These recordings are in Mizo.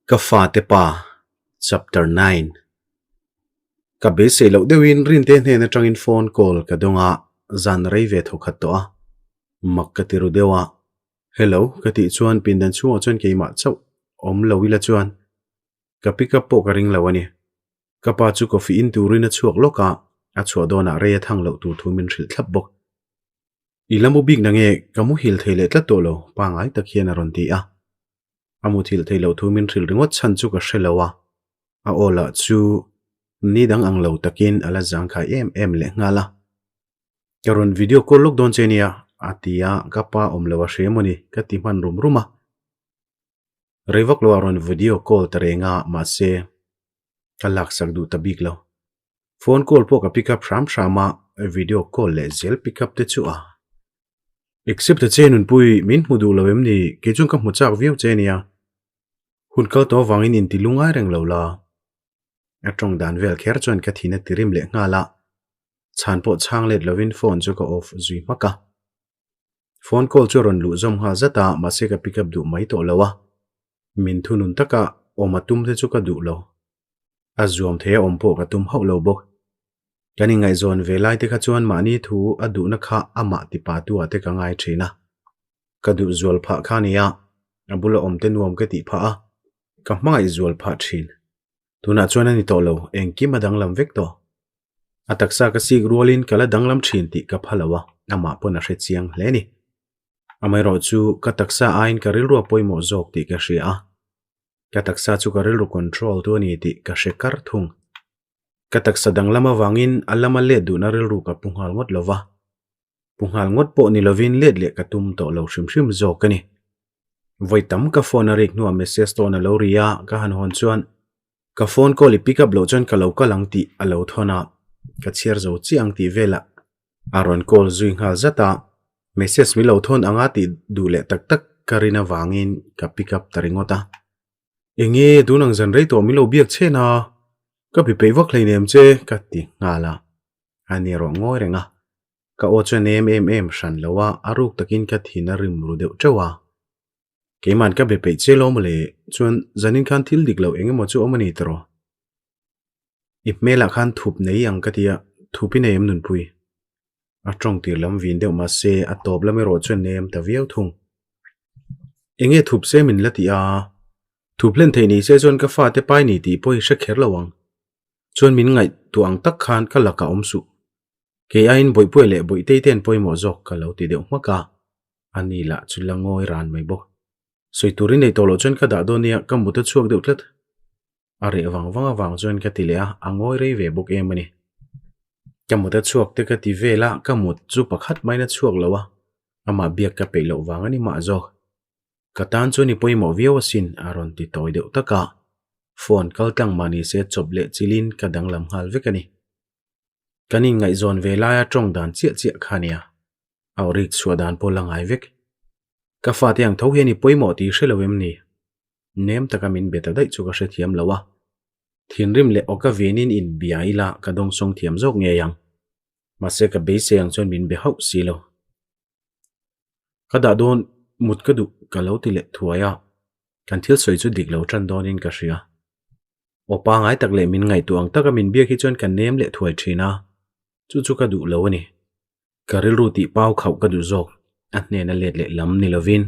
Ka fate pa Chapter 9 Ka beisei loh deuhin Rinte hnen atangin phone call ka dawng a, zan rei ve tho khat tawh a, mak ka ti ru deuh a. Hello ka tih chuan pindan chhungah chuan keimah chauh awm lo ila chuan ka pick up pawh ka ring lo a ni. Ka pa chu coffee in turin a chhuak lawk a, a chhuah dawnah rei a thang loh tur thu min hrilh thlap bawk. I la mu bik na nge ka muhil thei leh tlat tawh lo pangai tak hian a rawn ti a. A muthilh theih loh thu min hrilh ringawt chhan chu ka hre lo a, a aw lah chu ni dang ang lo takin a la zangkhai em em leh nghal a. Ka rawn video call lawk dawn che nia, a ti a, ka pa awm lo a hre emaw ni ka ti hman rum rum a. Rei vak lo a rawn video call ta reng a, mahse ka laksak duh ta bik lo. Phone call pawh ka pick up hram hram a, video call leh zel pick up te chu a. Accept ta che nunpui, min hmu duh lo em ni? Kei chuan ka hmu chak viau che nia. Hun kal tawh avangin inti lungai reng lo la. A tawng dan vel kher chuan ka thin a ti rim leh nghal a. Chhan pawh chhang let lovin phone chu ka off zui hmak a. Phone call chu a rawn luh zawm nghal zat a, mahse ka pick up duh mai tawh lo a. Min thunun taka awm a tum te chu ka duh lo. A zuam thei a awm pawh ka tum hauh lo bawk. Kan inngaihzawn ve lai te kha chuan mahni thu a duhna kha amah ti pa tu ah te ka ngai thin a. Ka duh zual phah kha nia, a bula awm te nuam ka tih phah a, ka hmangaih zual phah thin. Tunah chuan a ni tawh lo, engkim a danglam vek tawh. A taksa ka sik rualin ka la danglam thin tih ka pha lo a, amah pawn a hre chiang hle a ni. Amaherawhchu ka taksa aiin ka rilru a pawimawh zawk tih ka hria a, ka taksa chu ka rilru control tu a ni tih ka hre kar thung. Ka taksa danglam avangin a lama let duhna rilru ka pu nghal ngawt lo va, pu nghal ngawt pawh ni lovin let leh ka tum tawh lo hrim hrim zawk a ni. Vawi tam ka phone a rik hnuah message tawn a lo ri a, ka han hawn chuan ka phone call i pick up loh chuan ka lo kal ang tih a lo thawn a, ka chhiar zo chiah ang tih velah a rawn call zui nghal zat a, message min lo thawn anga tih duh leh tak tak ka rin avangin ka pick up ta ringawt a. Enge tun ang zan rei tawh min lo biak chhen a, ka bi peih vak hleinem che ka ti nghal a, a ni erawh ngawi reng a, ka aw chuan em em em hran lo a, a ruk takin ka thin a rim ru deuh teuh a. Keiman ka be peih che lo maw le, chuan zanin khan thil dik loh eng emaw chu awm a ni tiraw? I hmelah khan thup nei ang ka ti a, thup i nei em nunpui? A tawng tir lam vin deuh mahse a tawp lam erawh chuan nem ta viau thung. Enge thup se min la ti a, thup hlen theih ni se chuan ka fate pai ni tih pawh i hre kher lo ang. Chuan min ngaihtuah ang tak khan ka lakah awm suh. Kei aiin Bawihpuia leh Bawihtei te an pawimawh zawk ka lo ti deuh hmak a, a ni lah chu la ngawi ran mai bawk. Sawi turin nei tawh loh chuan ka dah dawn nia, ka mut a chhuak deuh tlat. A reh vang vang avang chuan ka ti leh a, a ngawi rei ve bawk em a ni. Ka mut a chhuak te ka ti vel a, ka mut chu pakhat maiin a chhuak lo a, amah biak ka peih loh vang a ni mah zawk. Ka tan chuan i pawimawh viau asin a rawn ti tawi deuh tak a, phone kal tlang mah ni se chawp leh chilin ka danglam nghal vek a ni. Kan inngaihzawn ve laia tawng dan chiah chiah kha nia, a aw rik chhuah dan pawh la ngai vek. Ka fate ang tho hian i pawimawh tih i hre lo em ni? Nem taka min be ta daih chu ka hrethiam lo a. Thinrim leh awka vinin inbia ila ka dawngsawng thiam zawk ngei ang. Mahse ka beisei ang chuan min be hauh si lo. Ka dah dawn mut ka duh ka lo ti leh thuai a, kan thil sawi chu dik lo tan dawnin ka hria. Aw pangai tak leh min ngaihtuah ang taka min biak hi chuan ka nem leh thuai thin a, chu chu ka duh lo a ni. Ka rilru tih pau khauh ka duh zawk, a hnena let leh lam ni lovin.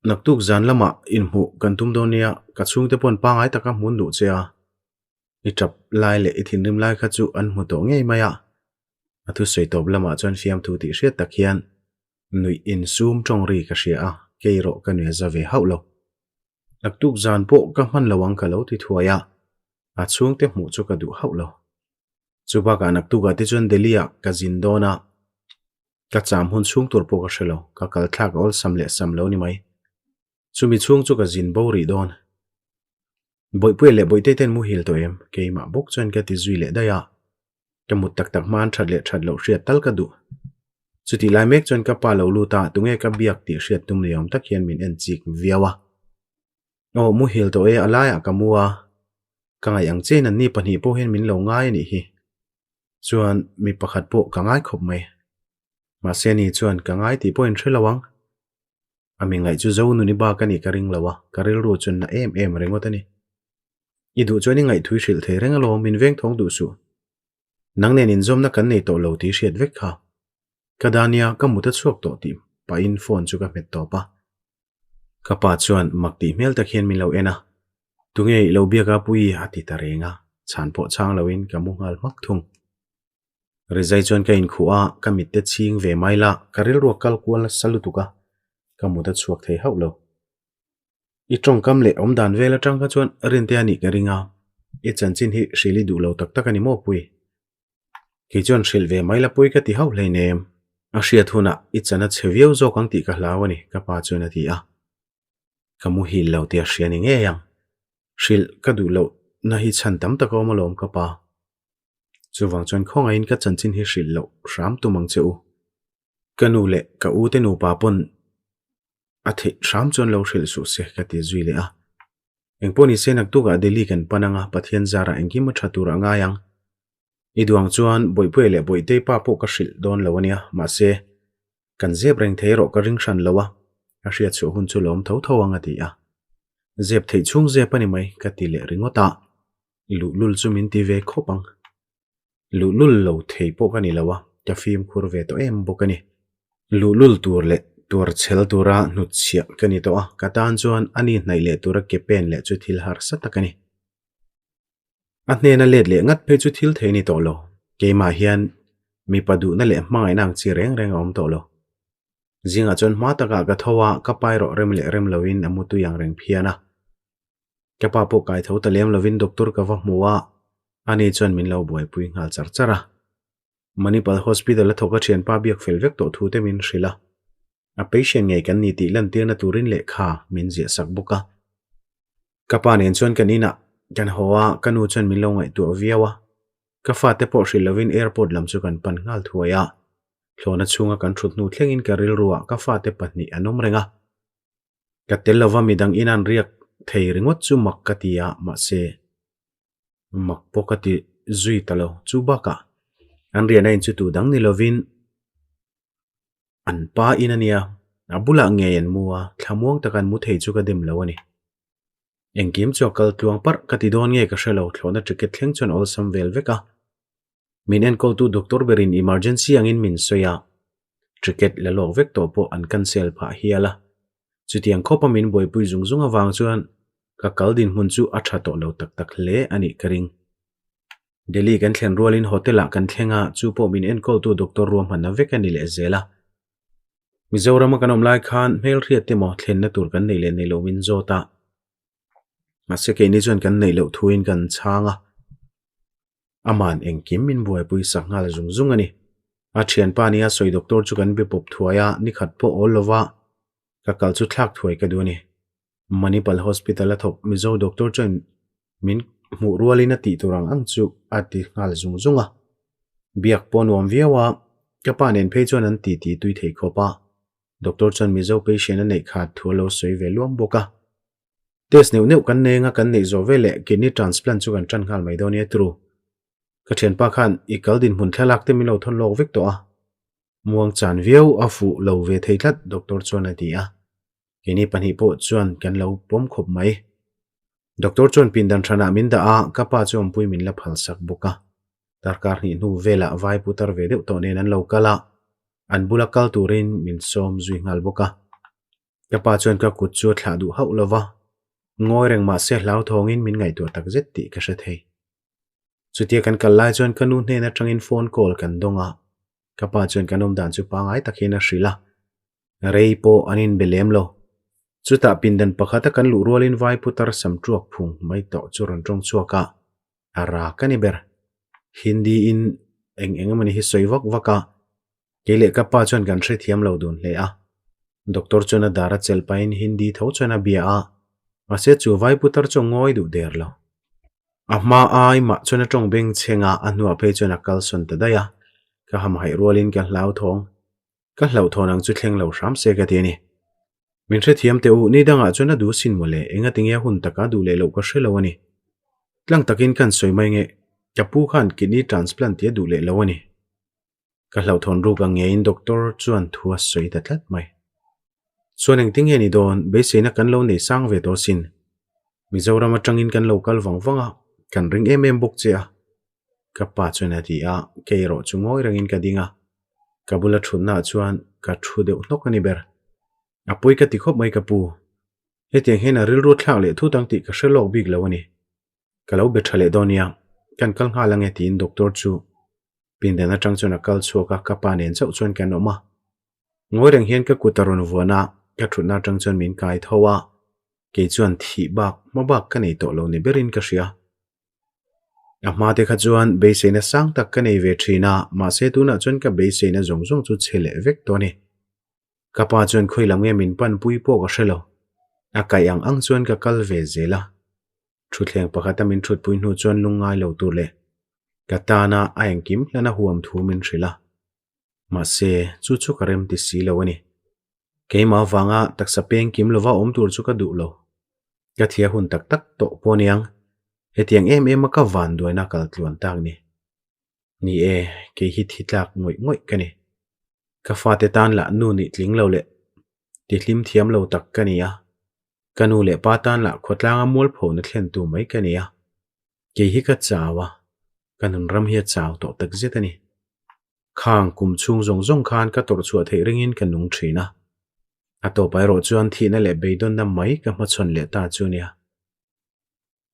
Naktuk zan lamah inhmuh kan tum dawn nia, ka chhungte pawn pangai taka hmun duh che a. I tap lai leh i thinrim lai kha chu an hmu tawh ngei mai a. A thusawi tawp lamah chuan fiamthu tih hriat tak hian nuih insum tawng ri ka hria a, kei erawh ka nuih a za ve hauh lo. Naktuk zan pawh ka hman lo ang ka lo ti thuai a, a chhungte hmuh chu ka duh hauh lo. Chu bakah naktukah te chuan Delhi-ah ka zin dawn a, ka cham hun chhung tur pawh ka hre lo, ka kal thlak a awlsam leh sam lo ni mai. Chumi chhung chu ka zin bo rih dawn. Bawihpuia leh Bawihtei ten muhil tawh em? Keimah bawk chuan ka ti zui leh daih a, ka mut tak tak hma an that leh that loh hriat tal ka duh. Chutih lai mek chuan ka pa lo lut a, tunge ka biak tih hriat tum ni awm tak hian min en chik viau a. Aw, muhil tawh e, a laiah ka mu a, Ka ngaih ang chiain anni pahnih pawh hian min lo ngai a nih hi. Chuan mi pakhat pawh ka ngai khawp mai. Mahse ani chuan ka ngai tih pawh in hre lo ang. A mi ngaih chu Zonuni bak a nih ka ring lo a, ka rilru chu na em em ringawt a ni. I duh chuan i ngaihthui hrilh thei reng alawm, min veng thawng duh suh. Nang nen inzawmna kan nei tawh lo tih i hriat vek kha. Ka dah nia, ka mut a chhuak tawh tih pahin phone chu ka hmet tawp a. Ka pa chuan mak tih hmel tak hian min lo en a, Tunge i lo biak a Puii? a ti ta reng a, chhan pawh chhang loin ka mu nghal hmak thung. Rizai chuan ka inkhuh a, ka mit te chhing ve mai la, ka rilru a kal kual nasa lutuk a, ka mut a chhuak thei hauh lo. I tawngkam leh awmdan vel atang kha chuan Rintea nih ka ring a, i chanchin hi hrilh i duh lo tak tak a ni maw Pui? Kei chuan hrilh ve mai la pui ka ti hauh hleinem. A hriat hunah i chan a chhe viau zawk ang tih ka hlau a ni, ka pa chuan a ti a. Ka muhil lo tih a hria ni ngei ang. Hrilh ka duh loh na hi chhan tam tak a awm alawm ka pa. Chuvang chuan khawngaihin ka chanchin hi hrilh loh hram tum ang che u. Ka nu leh ka u te nupa pawn a theih hram chuan lo hrilh suh se ka ti zui leh a. Engpawh ni se naktukah Delhi kan pan anga Pathian zarah engkim a tha tur a ngai ang. I duang chuan Bawihpuia leh Bawihtei pa pawh ka hrilh dawn lo ania, mahse kan zep reng thei erawh ka ring hran lo a, a hriat chhuah hun chu lawm tho tho ang a ti a. Zep theih chhung zep a ni mai ka ti leh ringawt a, luhlul chu min ti ve khawp ang. Luhlul lo thei pawh ka ni lo a, ka fimkhur ve tawh em bawk a ni. Luhlul tur leh tuar chhel tura hnutchhiah ka ni tawh a, ka tan chuan a ni hnaih leh tura ke pen leh chu thil harsa tak a ni. A hnena let leh ngat phei chu thil thei a ni tawh lo, keimah hian mipa duhna leh hmangaihna ang chi reng reng a awm tawh lo. Zingah chuan hma takah ka tho a, ka pa erawh rem leh rem loin a mutui ang reng phian a. Ka pa pawh kai tho ta lem lovin doctor ka va hmu a, ani chuan min lo buaipui nghal char char a. Manipal Hospital a thawk a thianpa biak fel vek tawh thu te min hrilh a, a patient ngei kan ni tih lantirna turin lehkha min ziah sak bawk a. Ka pa nen chuan kan inah kan haw a, ka nu chuan min lo ngaihtuah viau a. Ka fate pawh hrilh lovin airport lam chu kan pan nghal thuai a. Thlawhna chhunga kan thut hnu thlengin ka rilruah ka fate pahnih an awm reng a. Ka tel lova midang in an riak thei ringawt chu mak ka ti a, mahse mak pawh ka ti zui ta lo. Chu bakah an riahna in chu tu dang ni lovin an pa in a nia, a bulah ngei an mu a, thlamuang taka an mu thei chu ka dem lo a ni. Engkim chu a kal tluang parh ka ti dawn nge ka hre lo, thlawhna ticket thleng chuan awlsam vel vek a. Min enkawltu doctor berin emergency angin min sawi a, ticket la lawk vek tawh pawh an cancel phah hial a. Chutiang khawpa min buaipui zung zung avang chuan ka kal dinhmun chu a tha tawh lo tak tak hle a nih ka ring. Delhi kan thlen rualin hotel ah kan thleng a, chu pawh min enkawltu doctor ruahmanna vek a ni leh zel a. Mizorama kan awm lai khan hmelhriat emaw thlenna tur kan neih leh neih loh min zawt a, mahse keini chuan kan neih loh thuin kan chhang a. Aman engkim min buaipui sak nghal zung zung a ni. A thianpa nia sawi doctor chu kan be pawp thuai a, nikhat pawh awl lova ka kal chu thlak thuai ka duh a ni. Manipal Hospital a thawk Mizo doctor chuan min hmuh rualin a tih tur ang ang chu a ti nghal zung zung a. Biak pawh nuam viau a, ka pa nen phei chuan an titi tui thei khawp a. Doctor chuan Mizo patient a neih khat thu a lo sawi ve luam bawk a. Test neuh neuh kan nei anga kan neih zawh veleh kidney transplant chu kan tan nghal mai dawn nia turu. Ka thianpa khan i kal dinhmun thlalak te min lo thawn lawk vek tawh a. Muang chan viau a fuh lo ve thei tlat doctor chuan a ti a. Keini pahnih pawh chuan kan lo pawm khawp mai. Doctor chuan pindan hranah min dah a, ka pa chu awmpui min la phal sak bawk a. Darkar hnih hnu velah vai putar ve deuh tawh nen an lo kal a, an bula kal turin min sawm zui nghal bawk a. Ka pa chuan ka kut chu a thlah duh hauh lo va, ngawi reng mah se hlauthawngin min ngaihtuah tak zet tih ka hre thei. Chutia kan kal lai chuan ka nu hnen atangin phone call kan dawng a, ka pa chuan kan awm dan chu pangai tak hian a hrilh a, rei pawh an inbe lem lo. Chutah pindan pakhata kan luh rualin vai putar sam tuak phung mai tawh chu rawn tawng chhuak a, a rak a ni ber. Hindi in eng eng emawni hi sawi vak vak a, Kei leh ka pa chuan kan hrethiam lo dun hle a. Doctor chuan a dar a chelh pahin Hindi tho chuan a bia a, mahse chu vai putar chu a ngawi duh der lo. A hma ai mah chuan a tawng beng chheng a, a hnuah phei chuan a kalsawn ta daih a. Ka hamhaih rualin ka hlauthawng. Ka hlauhthawn ang chu thleng lo hram se ka ti a ni. Min hrethiam teh u, ni dangah chuan a duh sin mawle, engatinge a hun taka duh leh loh ka hre lo a ni. Tlang takin kan sawi mai nge, ka pu khan kidney transplant tih a duh leh lo a ni. Ka hlauhthawn ruk ang ngeiin doctor chuan thu a sawi ta tlat mai. Chuan engtin nge ni dawn, beiseina kan lo nei sang ve tawh sin. Mizoram atangin kan lo kal vang vang a, kan ring em em bawk che a. Ka pa chuan a ti a, kei erawh chu ngawi rengin ka ding a. Ka bula thutnaah chuan ka thu deuh hnawk a ni ber. A pawi ka ti khawp mai ka pu. Hetiang hian a rilru thlak leh thut ang tih ka hre lawk bik lo a ni. Ka lo be tha leh dawn nia, kan kal nghal ange tiin doctor chu pindan atang chuan a kal chhuak a, ka pa nen chauh chuan kan awm a. Ngawi reng hian ka kut a rawn vuan a, ka thutna atang chuan min kai tho a, kei chuan thih bak hma bak ka nei tawh lo ni berin ka hria. A hma te kha chuan beiseina sang tak ka nei ve thin a, mahse tunah chuan ka beiseina zawng zawng chu chhe leh vek tawh a ni. Ka pa chuan khawi lam nge min panpui pawh ka hre lo. A kaih ang ang chuan ka kal ve zel a. Thutthleng pakhata min thutpui hnu chuan lungngai lo tur leh ka tana a engkim hlan a huam thu min hrilh a. Mahse, chu chu ka rem ti si lo a ni. Keimah avanga taksa peng kim lova awm tur chu ka duh lo. Ka thia hun tak tak tawh pawh aniang, hetiang em em a ka vanduaina kal tluan tak ni. Ni e, kei hi thi tlak ngawih ngawih ka ni. Ka fate tan lah nu nih tling lo leh ti hlim thiam lo tak ka ni a. Ka nu leh pa tan lah khawtlanga mualphona thlentu mai ka ni a. Kei hi ka chau a, ka nun ram hi a chau tawh tak zet a ni. Khang kum chhung zawng zawng khan ka tawrh chhuah theih ringin ka nung thin a. A tawpah erawh chuan thihna leh beidawnna mai ka hmachhawn leh ta chu nia.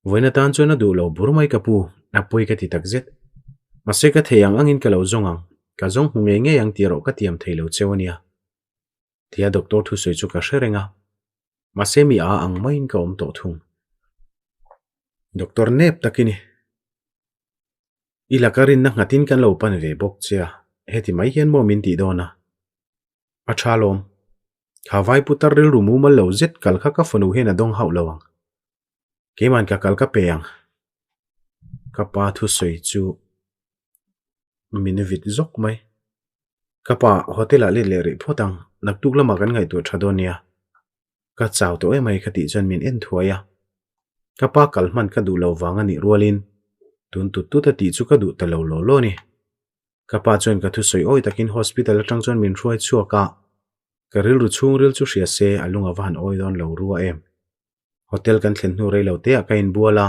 Vawiin atan chuan a duh lo bur mai ka pu, a pawi ka ti tak zet. Mahse ka thei ang angin ka lo zawng ang, ka zawng hmu ngei ngei ang tih erawh ka tiam thei lo cheu a nia. Tia doctor thusawi chu ka hre reng a, mahse mi a ang maiin ka awm tawh thung. Doctor nep tak i ni. I laka rinna nghatin kan lo pan ve bawk che a, heti mai hian maw min tih dawn a? A tha lawm. Kha vai putar rilru mumal lo zet kal kha ka fanu hian a dawng hauh lo ang. Keiman ka kal ka pe ang. Ka pa thusawi chu min vit zawk mai. Ka pa, hotel ah let leh rih phawt ang, naktuk lamah kan ngaihtuah tha dawn nia. Ka chau tawh emai ka tih chuan min en thuai a. Ka pa kal hman ka duh lo vang a nih rualin tun tut tut a tih chu ka duh ta lo law law a ni. Ka pa chuan ka thusawi awi takin hospital atang chuan min hruai chhuak a, ka rilru chhungril chu hria se a lung a va han awi dawn lo rua em. Hotel kan thlen hnu rei lo te ah ka inbual a,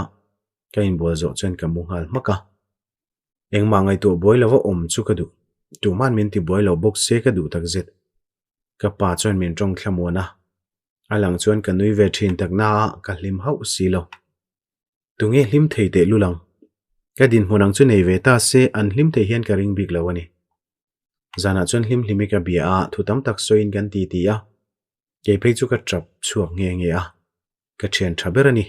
ka inbual zawh chuan ka mu nghal hmak a. Engmah ngaihtuah buai lova awm chu ka duh. Tuhman min ti buai lo bawk se ka duh takzet. Ka pa chuan min tawng thlamuan a, a lang chuan ka nui ve thin tak na a ka hlim hauh si lo. Tunge hlim thei teh lul ang? Ka dinhmun ang chu nei ve ta se an hlim thei hian ka ring bik lo a ni. Zanah chuan hlim hlimi ka bia a, thu tam tak sawiin kan ti ti a. Kei phei chu ka tap chhuak nghe nghe a, ka thian tha ber a ni.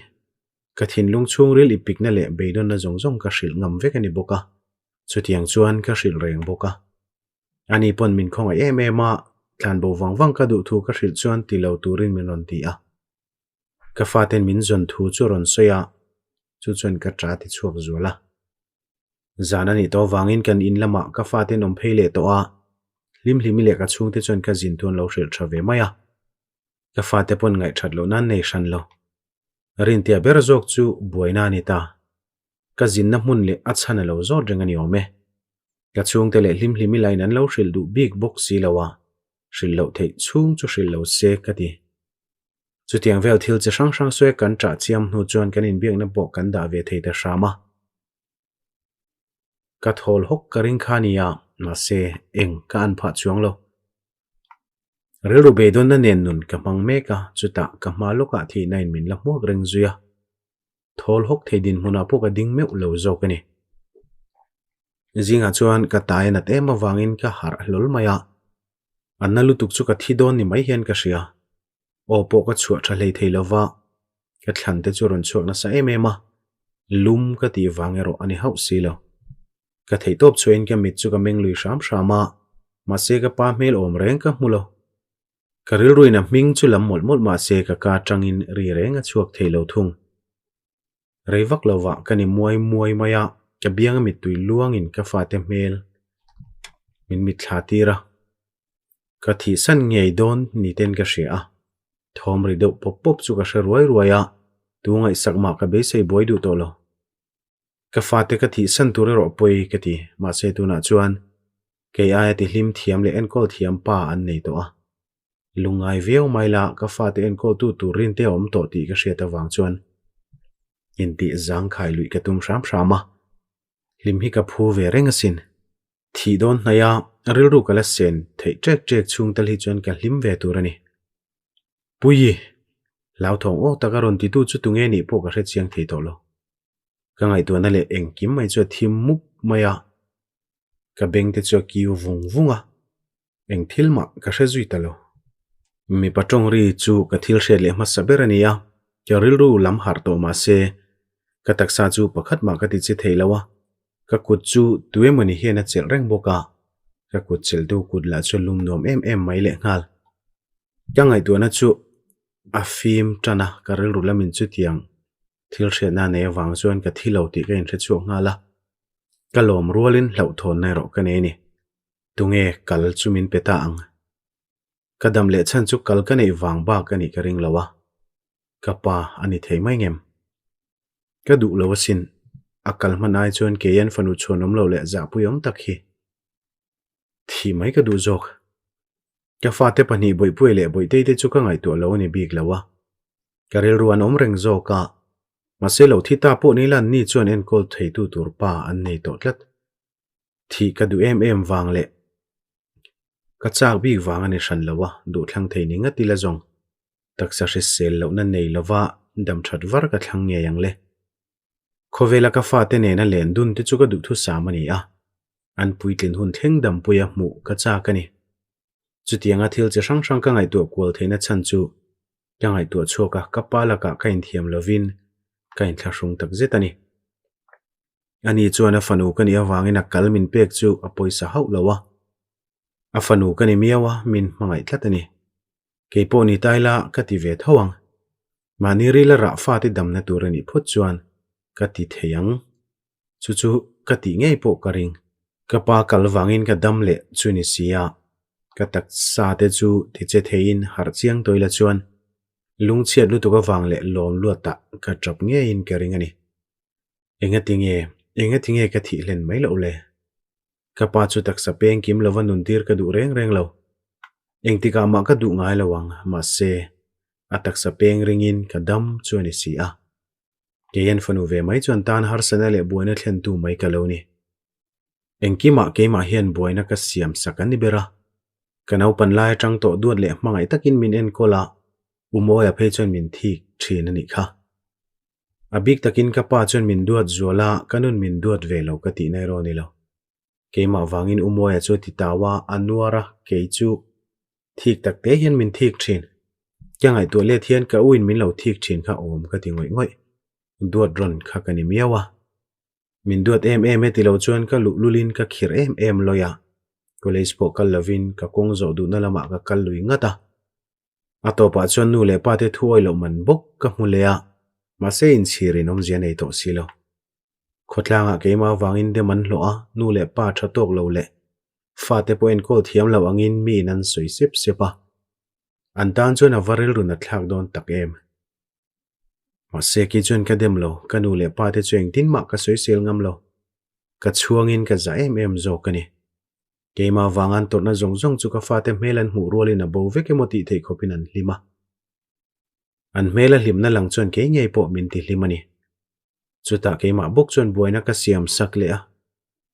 Ka thinlung chhungril i pikna leh beidawnna zawng zawng ka hrilh ngam vek a ni bawk a, chutiang chuan ka hrilh reng bawk a. Ani pawn min khawngaih em em a, tlanbo vang vang ka duh thu ka hrilh chuan ti lo turin min rawn ti a. Ka faten min zawn thu chu rawn sawi a, chu chuan ka ta ti chhuak zual a. Zan a nih tawh avangin kan in lamah ka faten awm phei leh tawh a, Hlimhlimi leh ka chhungte chuan ka zin thu an lo hrilh tha ve mai a. Ka fate pawn ngaihthat loh nan nei hran lo. Rintea ber zawk chu buaina a ni ta. Ka zinna hmun leh a chhan a lo zawt reng a ni awm e. Ka chhungte leh Hlimhlimi lain an lo hrilh duh bik bawk si lo a, hrilh loh theih chhung chu hrilh lo se ka ti. Chutiang vel thil chi hrang hrang sawi kan ṭah chiam hnu chuan kan inbiakna pawh kan dah ve thei ta hram a. Ka thawl hawk ka ring kha nia, mahse eng ka an phah chuang lo. Rilru beidawnna nen nun ka hmang mek a, chutah ka hma lawkah thihna in min la hmuak reng zui a. Thawl hawk thei dinhmunah pawh ka ding meuh lo zawk a ni. Zingah chuan ka tai a nat em avangin ka harh hlawl mai a, a na lutuk chu ka thi dawn ni mai hian ka hria. Aw pawh ka chhuah tha hlei thei lova, ka thlan te chu rawn chhuak nasa em em a, lum ka tih vang erawh a ni hauh si lo. Ka theihtawp chhuahin ka mit chu ka meng lui hram hram a, mahse ka pa hmel awm reng ka hmu lo. Ka rilruin a hming chu lam mawlh mawlh mahse ka ka atangin ri reng a chhuak thei lo thung. Rei vak lovah ka ni muai muai mai a, ka bianga mittui luangin ka fate hmel min mitthla tir a. Ka thihsan ngei dawn ni ten ka hria a, thawm ri deuh pawp pawp chu ka hre ruai ruai a, tu ngaihsak mah ka beisei buai duh tawh lo. Ka fate ka thihsan tur erawh pawi ka ti, mahse tunah chuan kei aia tihlim thiam leh enkawl thiam pa an nei tawh a. Lungngai viau mai la, ka fate enkawltu tur rinte a awm tawh tih ka hriat avang chuan intih zangkhai luih ka tum hram hram a. Hlim hi ka phu ve reng asin. Thih dawn hnaih a, rilru ka la sen theih ṭek ṭek chhung tal hi chuan ka hlim ve tur a ni. Puii! Hlauthawng aw taka rawn titu chu tunge nih pawh ka hre chiang thei tawh lo. Ka ngaihtuahna leh engkim mai chu a thim mup mai a, ka beng te chu a kiu vung vung a, eng thil mah ka hre zui ta lo. Mipa tawng ri chu ka thil hriat leh hmasa ber a ni a, ka rilru lam harh tawh mah se ka taksa chu pakhat mah ka ti che thei lo a, ka kut chu tuemawni hian a chelh reng bawk a, ka kut chelhtu kut lah chu a lum nuam em em mai lehnghal. Ka ngaihtuahna chu a fim tan a, ka rilru lamin chutiang thil hriatna nei avang chuan ka thi lo tih ka inhre chhuak nghal a, ka lawm rualin hlauhthawnna erawh ka nei a ni. Tunge kal chu min pe ta ang? Ka dam leh chhan chu kal ka neih vang bak a nih ka ring lo a, ka pa a ni thei mai ngem? Ka duh lo asin, a kal hman ai chuan kei an fanu chhuanawm lo leh zahpuiawm tak hi thih mai ka duh zawk. Ka fate pahnih Bawihpuia leh Bawihtei te chu ka ngaihtuah lo a ni bik lo a, ka rilru an awm reng zawk a, mahse lo thi ta pawh ni lan ni chuan enkawl theitu tur pa an nei tawh tlat. Thih ka duh em em vang leh ka chak bik vang a ni hran lo a, duhthlang thei ni ngat ila zawng. Taksa hrisel lohna nei lova dam that var ka thlang ngei ang le. Khawvela ka fate nena len dun te chu ka duhthusam a ni a, an puitlin hun thleng dampuia hmuh ka chak a ni. Chutianga thil chi hrang hrang ka ngaihtuah kual theihna chhan chu ka ngaihtuah chhuak a, ka pa lakah ka inthiam lovin ka inthlahrung takzet a ni. Ani chuan a fanu ka nih avangin a kal min pek chu a pawisa hauh lo a, a fanu ka ni miau a, min hmangaih tlat a ni. Kei pawh ni ta ila ka ti ve tho ang. Mahni rila rah fate damna tur a nih phawt chuan ka ti thei ang. Chu chu ka tih ngei pawh ka ring. Ka pa kal vangin ka dam leh chu ni si a, ka taksa te chu ti che theiin harh chiang tawh ila chuan lungchhiat lutuk avang leh lawm luatah ka tap ngeiin ka ring a ni. Engatinge, engatinge ka thih hlen mai loh le? Ka pa chu taksa peng kim lova nuntir ka duh reng reng lo. Engtikah mah ka duh ngai lo ang, mahse, a taksa peng ringin ka dam chu a ni si a. Kei an fanu ve mai chuan tan harsatna leh buaina thlentu mai ka lo ni. Engkimah keimah hian buaina ka siam sak a ni ber a. Ka naupan lai atang tawh duat leh hmangaih takin min enkawl a, U Mawia phei chuan min thik thin a nih kha. A bik takin ka pa chuan min duat zual a, ka nun min duat ve lo ka tihna erawh a ni lo. Keimah vangin U Mawia chu a ti tau a, a nuar a, kei chu thik tak te hian min thik thin. Ka ngaihtuah let hian ka uin min lo thik thin kha awm ka ti ngawih ngawih. Duat rawn kha ka ni miau a. Min duat em em e ti lo chuan ka luhlulin ka khirh em em lawi a, college pawh kal lovin ka kawng zawh duhna lamah ka kal lui ngat a. A tawpah chuan nu leh pa te thu awih loh man bawk ka hmu leh a, mahse inchhir in awmzia nei tawh si lo. Khawtlangah keimah avangin dem an hlawh a, nu leh pa tha tawk lo leh fate pawh enkawl thiam lo angin miin an sawi sep sep a, an tan chuan a va rilru nat thlak dawn tak em. Mahse kei chuan ka dem lo, ka nu leh pa te chu engtin mah ka sawisel ngam lo, ka chhuangin ka za em em zawk a ni. Keimah vanga an tawrhna zawng zawng chu ka fate hmel an hmuh rualin a bo vek emaw tih theih khawpin an hlim a. An hmela hlimna lang chuan kei ngei pawh min ti hlim a ni. Chutah keimah bawk chuan buaina ka siam sak leh a,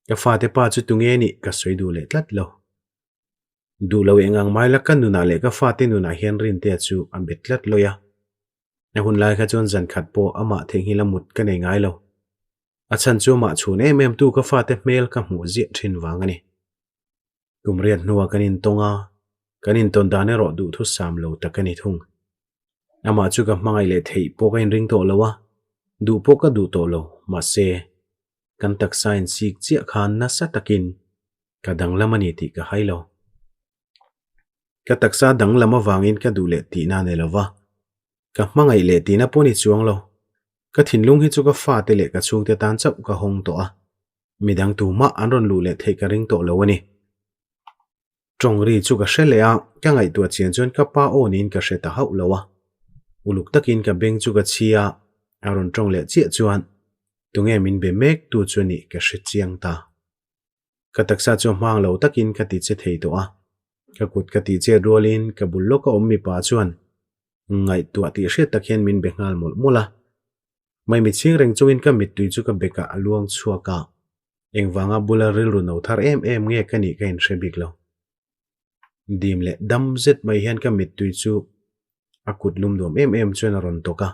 ka fate pa chu tunge nih ka sawi duh leh tlat lo. Duh lo eng ang mai la ka nunah leh ka fate nunah hian Rintea chu a bet tlat lawi a. A hun lai kha chuan zan khat pawh amah theihnghilh a mut ka nei ngai lo. A chhan chu amah chhun em em tu ka fate hmel ka hmuh ziah thin vang a ni. Kum riat hnuah kan intawng a, kan intawn dan erawh duhthusam lo tak a ni thung. Amah chu ka hmangaih leh theih pawh ka inring tawh lo a, duh pawh ka duh tawh lo, mahse, kan taksa insik chiah khan nasa takin ka danglam a ni tih ka hai lo. Ka taksa danglam avangin ka duh leh tihna a ni lo va, ka hmangaih leh tihna pawh a ni chuang lo. Ka thinlung hi chu ka fate leh ka chhungte tan chauh ka hawng tawh a, midang tumah an rawn luh leh theih ka ring tawh lo a ni. Tawng ri chu ka hre leh a, ka ngaihtuah chian chuan ka pa aw niin ka hre ta hauh lo a. Uluk takin ka beng chu ka chhi a, a rawn tawng leh chiah chuan tunge min be mek tu chu a nih ka hre chiang ta. Ka taksa chu hmang lo takin ka ti che thei tawh a. Ka kut ka tih chet rualin ka bul lawka awm mipa chuan ngaihtuah tih hriat tak hian min be nghal mawlh mawlh a. Maimi chhing reng chungin ka mittui chu ka bekah a luang chhuak a, engvanga bula rilru no thar em em nge ka nih ka inhre bik lo. Dim leh dam zet mai hian ka mittui chu a kut lum nuam em em chuan a rawn tawk a,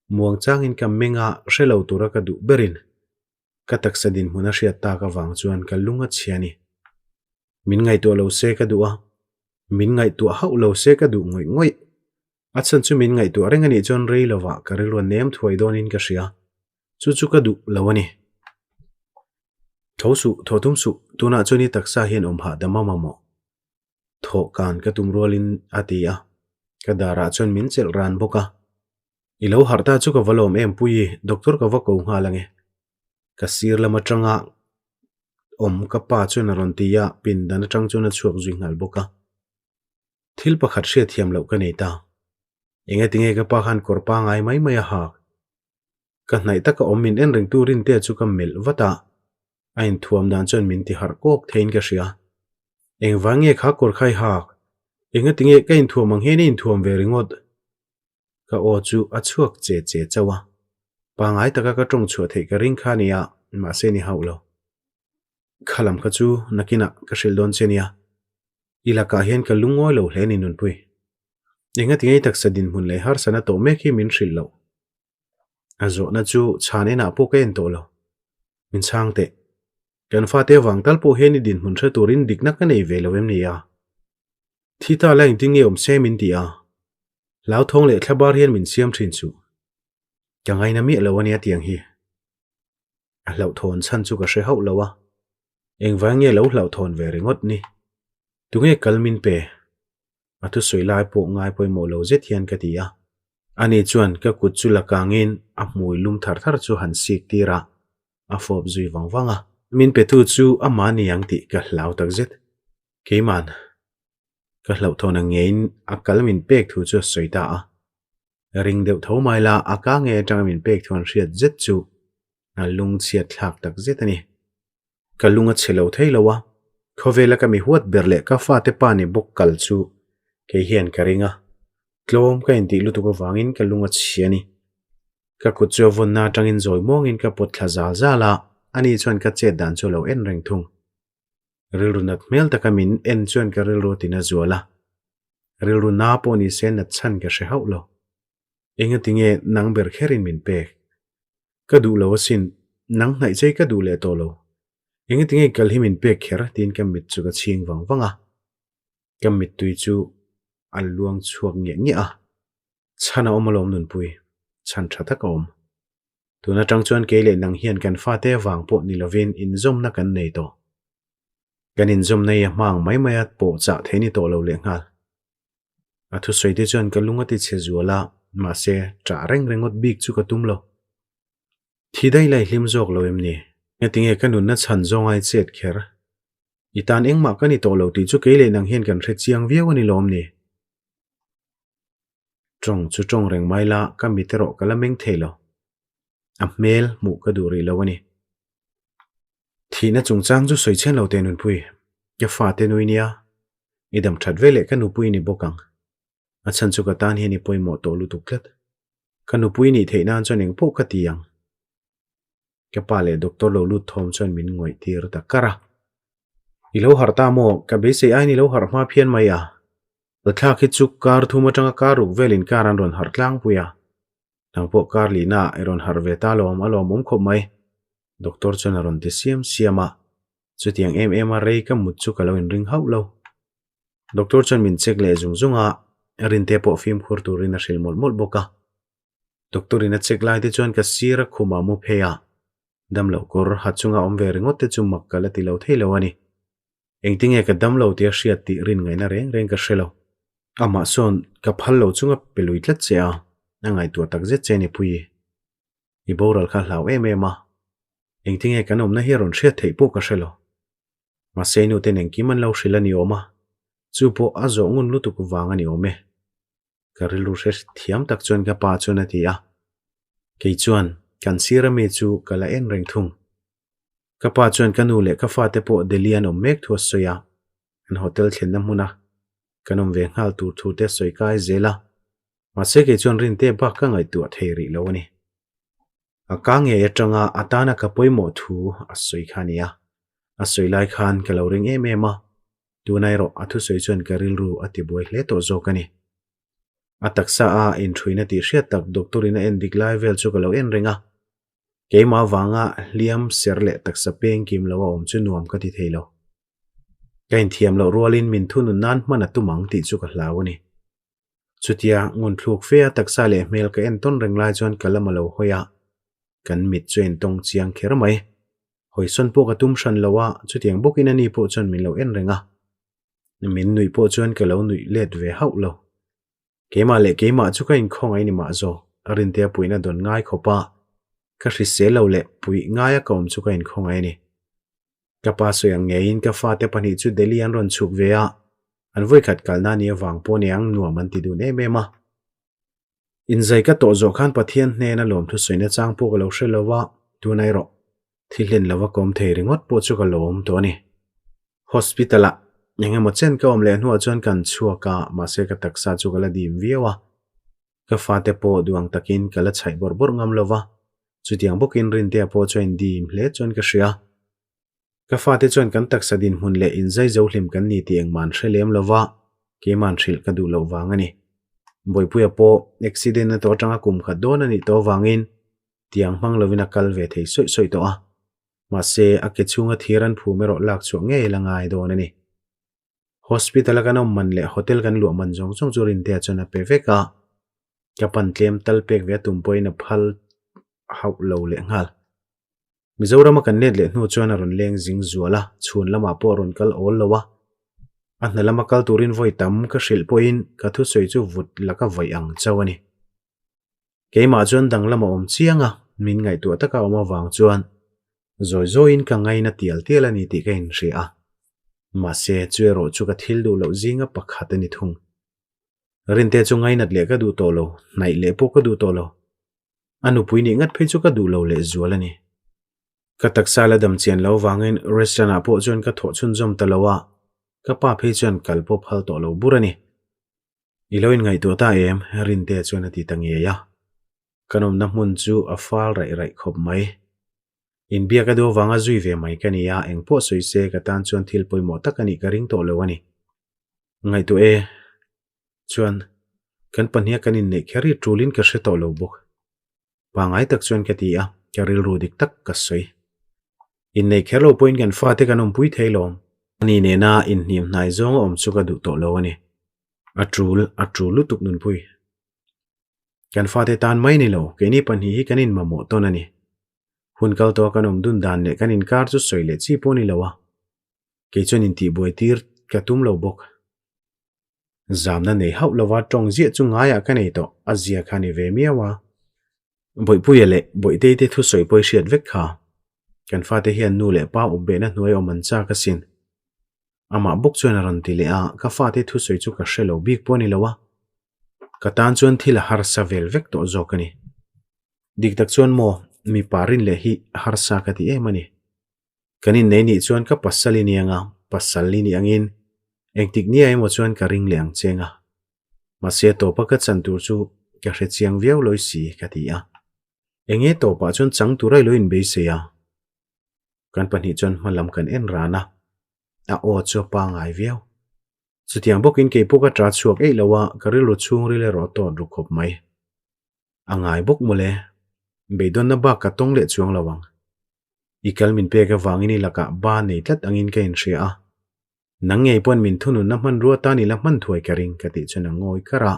muang changin ka meng a, hre lo tura ka duh berin ka taksa dinhmun a hriat tak avang chuan ka lung a chhia a ni. Min ngaihtuah lo se ka duh a, min ngaihtuah hauh lo se ka duh ngawih ngawih. A chhan chu min ngaihtuah reng a nih chuan rei lovah ka rilru a nem thuai dawnin ka hria. Chu chu ka duh lo a ni. Tho suh, thaw tum suh, tunah chuan i taksa hian awm hahdam a mamawh. Thawh kan ka tum rualin a ti a, ka darah chuan min chelh ran bawk a. I lo harh ta chu ka va lawm em Puii, doctor ka va ko nghal ange. Ka sir lam atanga awm ka pa chuan a rawn ti a, pindan atang chuan a chhuak zui nghal bawk a. Thil pakhat hriatthiam loh ka nei ta. Engatinge ka pa khan kawr pangai mai mai a hak? Ka hnaih taka awm min en rengtu Rintea chu ka melh vat a, a inthuam dan chuan min ti harh kawk theiin ka hria. Engvang nge kha kawr kha i hak? Engatinge ka inthuam ang hian i inthuam ve ringawt? Ka aw chu a chhuak che che chauh a, pangai taka ka tawng chhuah theih ka ring kha nia, mahse ni hauh lo. Kha lam kha chu nakinah ka hrilh dawn che nia. I lakah hian ka lungawi lo hle ni Nunpui. Engatinge i taksa dinhmun leh harsana tawh mek hi min hrilh loh? A zawhna chu chhan enah pawh ka en tawh lo. Min chhang teh. Kan fate avang tal pawh hian i dinhmun hre turin dikna ka nei ve lo em ni a? Thi ta la engtin nge awm se min ti a? Hlauthawng leh thlabar hian min siam thin suh. Ka ngaina miah lo a nia tiang hi. A hlauhthawn chhan chu ka hre hauh lo a. Engvang nge lo hlauhthawn ve ringawt ni? Tunge kal min pe? A thusawi lai pawh ngai pawimawh lo zet hian ka ti a. Ani chuan ka kut chu la kangin a hmui lum thar thar chu han sik tir a, a fawp zui vang vang a. Min petu chu amah ni ang tih ka hlau tak zet. Keiman ka hlauhthawn ang ngeiin a kal min pek thu chu a sawi ta a. Ring deuh tho mai la a ka ngei atanga min pek thu an hriat zet chu a lungchhiat thlak tak zet a ni. Ka lung a chhe lo thei lo a, khawvela ka mi huat ber leh ka fate pa ni bawk kal chu kei hian ka ring a, tlawm ka intih lutuk avangin ka lung a chhia a ni. Ka kut chu a vawnna atangin zawi muangin ka pawt thla zal zal a, ani chuan ka chet dan chu a lo en reng thung. Rilru nat hmel taka min en chuan ka rilru a tina zual a, rilru na pawh ni se nat chhan ka hre hauh lo. Engatinge nang ber kherin min pek? Ka duh lo asin, nang hnaih chei ka duh leh tawh lo. Engatinge kal hi min pek kher? tiin ka mit chu ka chhing vang vang a. Ka mittui chu a luang chhuak ngiah ngiah a. Chhan a awm alawm Nunpui, chhan tha tak a awm. Tun atang chuan kei leh nang hian kan fate avang pawh ni lovin inzawmna kan nei tawh. Kan inzawmna hi a hma ang mai mai a pawh chah thei ni tawh lo lehnghal. A thusawi te chuan ka lung a ti chhe zual a, mahse ṭah reng ringawt bik chu ka tum lo. Thi daih lai hlim zawk lo em ni? Ngatinge ka nunna chhan zawng ai chet kher? I tan engmah ka ni tawh lo tih chu kei leh nang hian kan hre chiang viau a ni lawm ni? Ṭawng chu ṭawng reng mai la, ka mit erawh ka la meng thei lo. A hmel hmuh ka duh rih lo a ni. Thihna chungchang chu sawi chhen lo teh Nunpui, ka fate nui nia, i dam that ve leh ka nupui ni bawk ang. A chhan chu ka tan hian i pawimawh tawh lutuk tlat. Ka nupui nih theih nan chuan engpawh ka ti ang. Ka pa leh doctor lo lut thawm chuan min ngawih tir ta kar a. I lo harh ta maw? Ka beisei aiin i lo harh hma phian mai a. Thlak hi chu kar thum atanga kar ruk velin kar an rawn harh tlangpui a. Nang pawh kar lihna ah i rawn harh ve ta lawm, a lawmawm khawp mai. Doctor chuan a rawn ti siam siam a, chutiang em em a rei ka mut chu ka lo inring hauh lo. Doctor chuan min check leh zung zung a, Rinte pawh fimkhur turin a hrilh mawlh mawlh bawk a. Doctor in a check lai te chuan ka sir a khum ah mu phei a, damlo kawr ha chunga awm ve ringawt te chu mak ka la ti lo thei lo a ni. Engtinge ka damlo tia hriat tih rin ngaihna reng reng ka hre lo. Amah sawn ka phal lo chunga pe lui tlat che a, a ngaihtuah tak zet che ni Puii. I boral kha hlau em em a, engtinge kan awmna hi a rawn hriat theih pawh ka hre lo. Mahse i nuten engkim an lo hrilh a ni awm a, chu pawh a zawh ngun lutuk vang a ni awm e. Ka rilru hre thiam tak chuan ka pa chuan a ti a, kei chuan kan sir ami chu ka la en reng thung. Ka pa chuan ka nu leh ka fate pawh Delhi an awm mek thu a sawi a, an hotel thlenna hmuna. Kan awm ve nghal tur thu te sawi kai zel a, mahse kei chuan Rinte bak ka ngaihtuah thei rih lo a ni. A ka ngei atanga a tana ka pawimawh thu a sawi kha a ni a, a sawi lai khan ka lo ring em em a, tuna erawh a thusawi chuan ka rilru a tibuai hle tawh zawk a ni. A taksa a inṭhuina tih hriat tak doctor in a en dik lai vel chu ka lo en reng a, keimah avanga hliam ser leh taksa peng kim lo a awm chu nuam ka ti thei lo. Ka inthiam loh rualin min thunun nan hman a tum ang tih chu ka hlau a ni. Chutia ngunthluk fe a taksa leh hmel ka en tawn reng lai chuan ka lam a lo hawi a, kan mit chu a intawng chiang kher mai. Hawisawn pawh ka tum hran lo a, chutiang bawkin ani pawh chuan min lo en reng a. Min nuih pawh chuan ka lo nuih let ve hauh lo. Keimah leh keimah chu ka inkhawngaih ni mah zawk, a Rintea puihna dawn ngai khawp a, ka hrisel lo leh puih ngaia ka awm chu ka inkhawngaih a ni. Ka pa sawi ang ngeiin ka fate pahnih chu Delhi an rawn chhuk ve a, an vawikhat kalna ni avang pawh niang nuam an ti dun em em a. Inzai ka tawh zawh khan Pathian hnena lawmthu sawina chang pawh ka lo hre lo a, tunah erawh thi hlen lova ka awm thei ringawt pawh chu ka lawm tawh a ni. Hospital ah eng emaw chen ka awm leh hnuah chuan kan chhuak a, mahse ka taksa chu ka la dim viau a. Ka fate pawh duang takin ka la chhaih bawrh bawrh ngam lo va, chutiang bawkin Rintea pawh chu a indim hle chuan ka hria. Ka fate chuan kan taksa dinhmun leh inzai zo hlim kan ni tih engmah an hre lem lo va, keima'n hrilh ka duh loh vang a ni. Bawipuia pawh accident a tawh atanga kum khat dawn a nih tawh avangin tiang hmang lovin a kal ve thei sawih sawih tawh a. Mahse, a ke chhunga thir an phum erawh lak chhuah ngei la ngai dawn a ni. Hospital a kan awm man leh hotel kan luah man zawng zawng chu Rintea chuan a pe vek a, ka pan tlem tal pek ve a tum pawhin a phal hauh lo lehnghal. Mizorama kan let leh hnu chuan a rawn leng zing zual a, chhun lamah pawh a rawn kal awl lo a. A hna lama kal turin vawi tam ka hrilh pawhin ka thusawi chu vut laka vaih ang chauh a ni. Keimah chuan danglam a awm chiang a, min ngaihtuah taka awm avang chuan zawi zawiin ka ngaina tial tial a ni tih ka inhria a. Mahse, chu erawh chu ka thil duh loh zinga pakhat a ni thung. Rinte chu ngainat leh ka duh tawh lo, hnaih leh pawh ka duh tawh lo. A nupui nih ngat phei chu ka duh lo leh zual a ni. Ka taksa la dam chian lo vangin restaurant ah pawh chuan ka thawh chhunzawm ta lo a, ka pa phei chuan kal pawh phal tawh lo bur a ni. I lo inngaihtuah ta em? Rintea chuan a ti ta ngei a. Kan awmna hmun chu a fal raih raih khawp mai. Inbiak a duh avanga zui ve mai ka ni a, engpawh sawi se ka tan chuan thil pawimawh tak a nih ka ring tawh lo a ni. Ngaihtuah e. Chuan, kan pahniha kan inneih kher hi tulin ka hre tawh lo bawk. Pangngai tak chuan ka ti a, ka rilru dik tak ka sawi. Inneih kher lo pawhin kan fate kan awmpui thei lawm. Ani nena inhnim hnai zawnga awm chu ka duh tawh lo a ni. A tul, a tul lutuk nunpui. Kan fate tan mai ni lo, keini pahnih hi kan inmamawh tawn a ni. Hun kal tawha kan awm dun dan leh kan inkar chu sawi leh chi pawh ni lo a. Kei chuan intihbuai tir ka tum lo bawk. Zamna nei hauh lova tawng ziah chu ngaiah ka nei tawh, a zia kha ni ve miau a. Bawihpuia leh Bawihtei te thusawi pawh i hriat vek kha. Kan fate hian nu leh pa up behna hnuai awm an chak asin. Amah bawk chuan a rawn ti leh a, ka fate thusawi chu ka hre lo bik pawh a ni lo a. Ka tan chuan thil a harsa vel vek tawh zawk a ni. Dik tak chuan maw, mipa rin leh hi harsa ka ti em a ni. Kan innei nih chuan ka pasal i ni anga, pasal i nih angin engtik nia emaw chuan ka ring leh ang cheng a. Mahse tawpa ka chan tur chu ka hre chiang viau lawi si ka ti a. Enge tawpah chuan chang tura i lo inbeisei a? Kan pahnih chuan hma lam kan en ran a, a aw chu a pangngai viau. Chutiang bawkin kei pawh ka ṭa chhuak eih lo a, ka rilru chhungril erawh a tawt ru khawp mai. A ngai bawk mawle, beidawnna bak ka tawng leh chuang lo ang. I kal min pek avangin i lakah ba nei tlat angin ka inhria a. Nang ngei pawn min thununna hmanrua tan i la hman thuai ka ring ka tih chuan a ngawi kar a,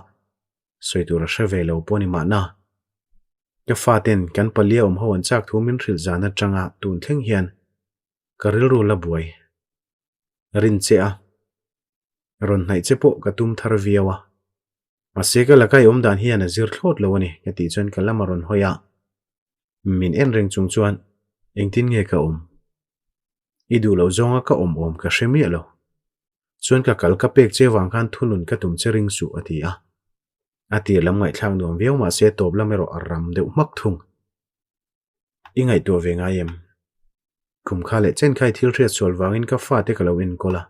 sawi tur a hre ve lo pawh ni mahna. Ka faten kan palia awm ho an chak thu min hrilh zan atanga tun thleng hian ka rilru la buai rin che a, rawn hnaih che pawh ka tum thar viau a. Mahse ka laka i awm dan hian a zir thlawt lo a ni ka tih chuan ka lam a rawn hawi a. Min en reng chung chuan engtin nge ka awm? I duh loh zawnga ka awm awm ka hre miah lo. Chuan ka kal ka pek che vang khan thunun ka tum che ring suh a ti a. A tir lam ngaihthlak nuam viau mahse tawp lam erawh a ram deuh hmak thung. I ngaihtuah ve ngai em? Kum kha leh chen kha i thil hriat sual vangin ka fate ka lo enkawl a.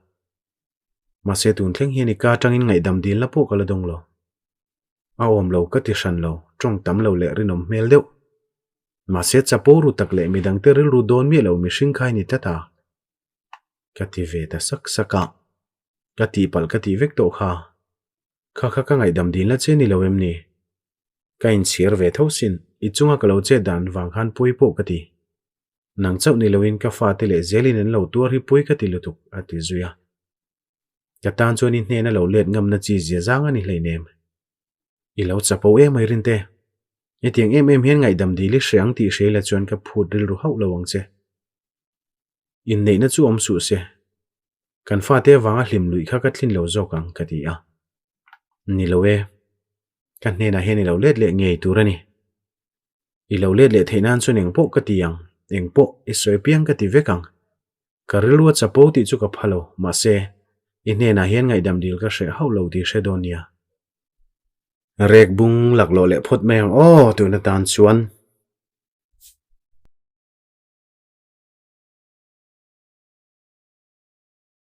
Mahse tun thleng hian i ka atangin ngaihdam dilna pawh ka la dawng lo. A awm lo ka ti hran lo, tawng tam lo leh rinawm hmel deuh. Mahse chapo ru tak leh midangte rilru dawn miah lo mihring kha i ni tlat a. Ka ti ve ta sak sak a. Ka tihpalh ka tih vek tawh kha. Kha kha ka ngaihdam dilna che ni lo em ni? Ka inchhir ve tho sin, i chunga ka lo chet dan vang khan pawi pawh ka ti. Nang chauh ni loin ka fate leh zelin an lo tuar hi pawi ka ti lutuk, a ti zui a. Ka tan chuan i hnena lo let ngamna chi zia zang a ni hleinem. I lo chapo em mai Rinte. Hetiang em em hian ngaihdam dil i hre ang tih hria ila chuan ka phut rilru hauh lo ang che. Inneihna chu awm suh se. Kan fate avanga hlim luih kha ka thlin lo zawk ang, ka ti a. Ni lo e. Ka hnenah hian i lo let leh ngei tur a ni. I lo let leh theih nan chuan engpawh ka ti ang, engpawh i sawi piang ka ti vek ang. Ka rilru a chapo tih chu ka pha lo, mahse, i hnenah hian ngaihdam dil ka hreh hauh lo tih hre dawn nia. Rek bung laklawh leh phawt mai ang aw, tun atan chuan.